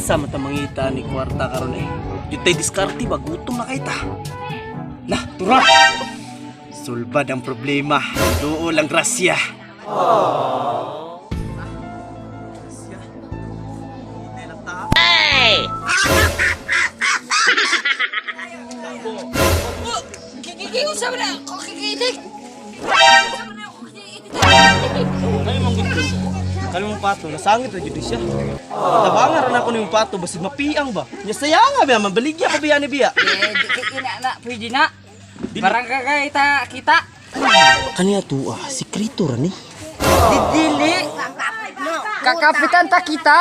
Asa man ta mangita ni kwarta karon eh. Jutay diskarte ba, gutom na kay ta. Lah, tura. Sulbad ang problema. Duol ang grasya. Kikikingon sa na ako kikitik. Kani mong gusto. Kani mong pato, nasangit ra jud siya. Tabangan ra nako niyong pato basig mapiang ba. Nya saya nga ba mabaligya pa biya ni biya. Eh, di kay ina na, pwede na. Barang kay ta kita. Kaniya tuwa, sikreto ra ni. Dili. Kakapitan ta kita.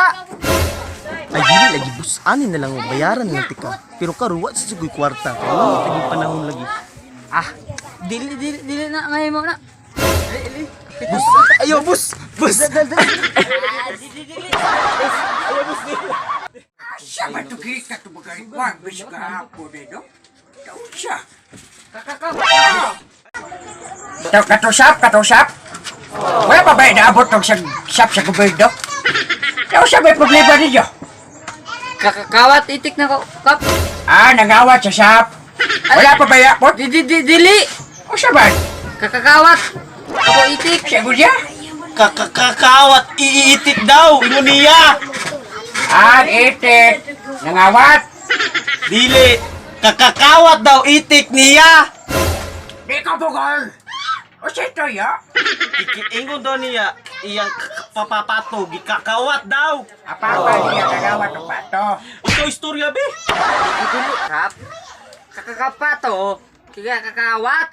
Ay dili lagi busanin na lang oh, bayaran na lang tika. Pero karon wa sa sugoy kwarta. Kay lagi panahon lagi. Ah, dili dili dili na may mo na. Bus, ayo bus, bus. Siya ba ito kita ito magkaiwan? Bis kahapon eh, no? Taon siya. Katusap, katusap. Wala pa ba inaabot tong sa shop sa gobyerno? Taon siya may problema ninyo? Kakakawat itik na ko kap. Ah, nangawat sa shop. Wala pa ba inaabot? Di di di dili. O siya ba? Kakakawat. Ako itik. Siya mo niya? Kakakawat iitik daw ingon niya. Ah, itik. Nangawat. Dili kakakawat daw itik niya. Di ko bugol. O siya ito ya? Ikiingon daw niya iyang papapato gikakawat daw. Apa pa niya nangawat o pato? Ikaw istorya be. Dili kap. Kakakapato. Kaya kakawat.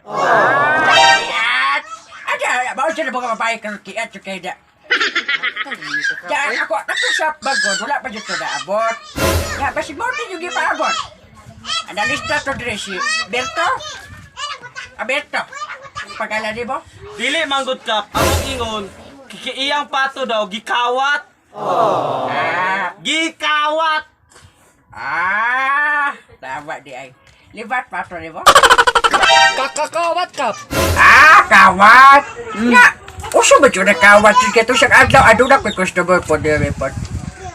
Ah, ada, mau siya na mga babae karon kiat sa kaya. Kaya ako, katusap bagod, wala pa dito naabot. Ya, basig mo din yung gipaabot. Analista to dire si Berto. Aberto. Pagkala di mo? Dili manggod kap ang ingon kikiiyang pato daw gikawat. Ah, Gikawat. ah, tama di ay. Libat pa to di mo? Kakakawat kap. Ah, kawat. Nga, uso ba yun na kawat? Sige, to siyang adlaw, aduna ko'y customer po dire po.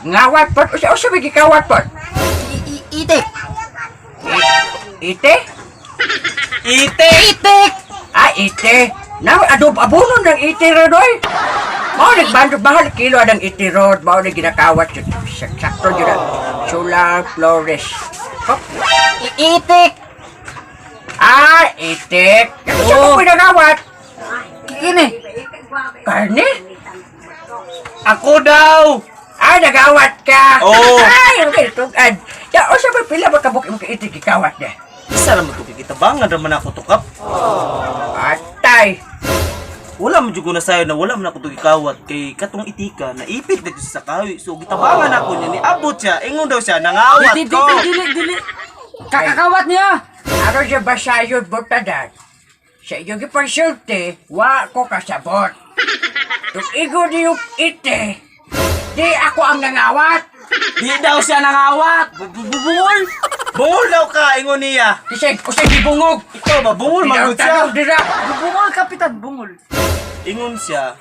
Ngawat po, uso, uso ba gikawat po? Itik. Ite? Itik. Itik. Ah, ite. Now, adob abono ng ite ron, oy. Mao nagbando bahal kilo ng ite ron, mao na ginakawat yun. Sakto yun na. Solar Flores. Hop. Itik. Ah, itik. Kasi siya Oh. ko pinangawat. Kikini. Karne? Ako daw. Ah, nagawat ka. Oo. Ay, okay, tugad. Ya, o siya ba pila ba kabuk imong itik gikawat niya? Isa ra man to kikitabangan ra man ako to kap. Atay. Wala man jud ko nasayo na wala man ako to gikawat kay katong itika naipit na sa kahoy. So gitabangan ako niya niabot siya. Ingon daw siya nangawat Dili, ko. dili, dili, dili. Kakakawat niya. Aron siya basayon mo tanan. Sa inyong gipasulti, wa ko kasabot. Tung igo niyong ite, di ako ang nangawat. Di daw siya nangawat. Bungol. Bungol daw ka ingon niya. Kasi usay gibungog. Ikaw ba bungol man gud siya. Tinawag dira. Bungol, kapitan, bungol. Ingon siya.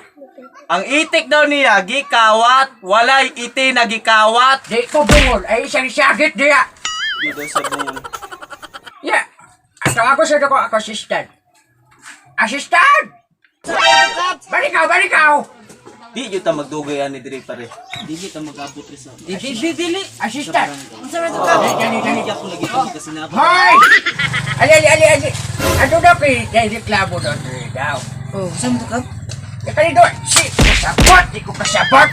Ang itik daw niya gikawat, walay iti na gikawat. Di ko bungol, ay isang sakit diya. Di daw siya bungol. Ya, ato ako sa dako ako assistant. Assistant! Balikaw, balikaw! Di jud ta magdugay ani diri pare. Dili ta magabot ri sa. Dili, dili, dili. Assistant! Unsa man to kap? Dali, dali, dali. Di ako lagi to kasi na Hoy! Ali, ali, ali, ali. Ano daw kay kay reklamo doon daw? Oh, unsa man to kap? Ya kali doon, si kasabot, di ko kasabot.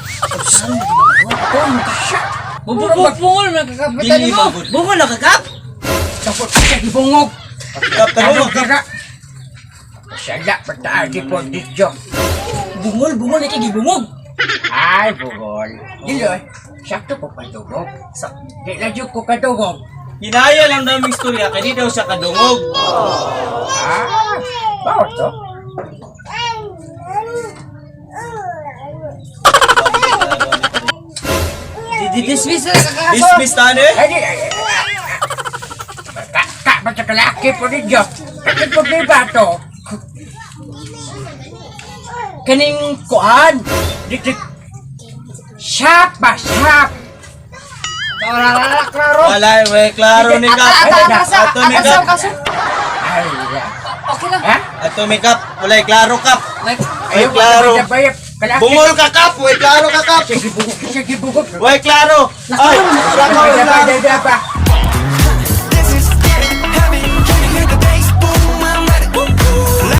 Kung siya, Bungol, bungol man kakapitan Dili mo. magud. Bungol na kakap? Tapos siya gibungog. Kap Ano tarong. dira? Sala, pataan di ko dito. Bungol, bungol ikay gibungog. Ay, bungol. Dilo, sakto ko kadugog. Di lang yun ko kadugog. Hinaya lang daw ang istorya kay di daw siya kadungog. Ah, bawat to? Di dismiss na kakaso. Dismiss tani. Ay, di, ay, ay, ay. Ka, ka, basta kalaki po ninyo. Kasi problema to. Kaning kuan. Di, di, sap ba, sap. Wala klaro. Wala, way klaro ni Kap. Ata ata ata sa Ato ni ata sa Kap. kaso. Ay, ya. Okay lang. Ha? Ato mi Kap. Walay klaro Kap. Wait. Way klaro. Bayap. Kalaki. Bungol ka Kap, way klaro ka Kap. Sige bugok, sige bugok. Way klaro. Ay, klaro, Bay, klaro. bay, bay, bay.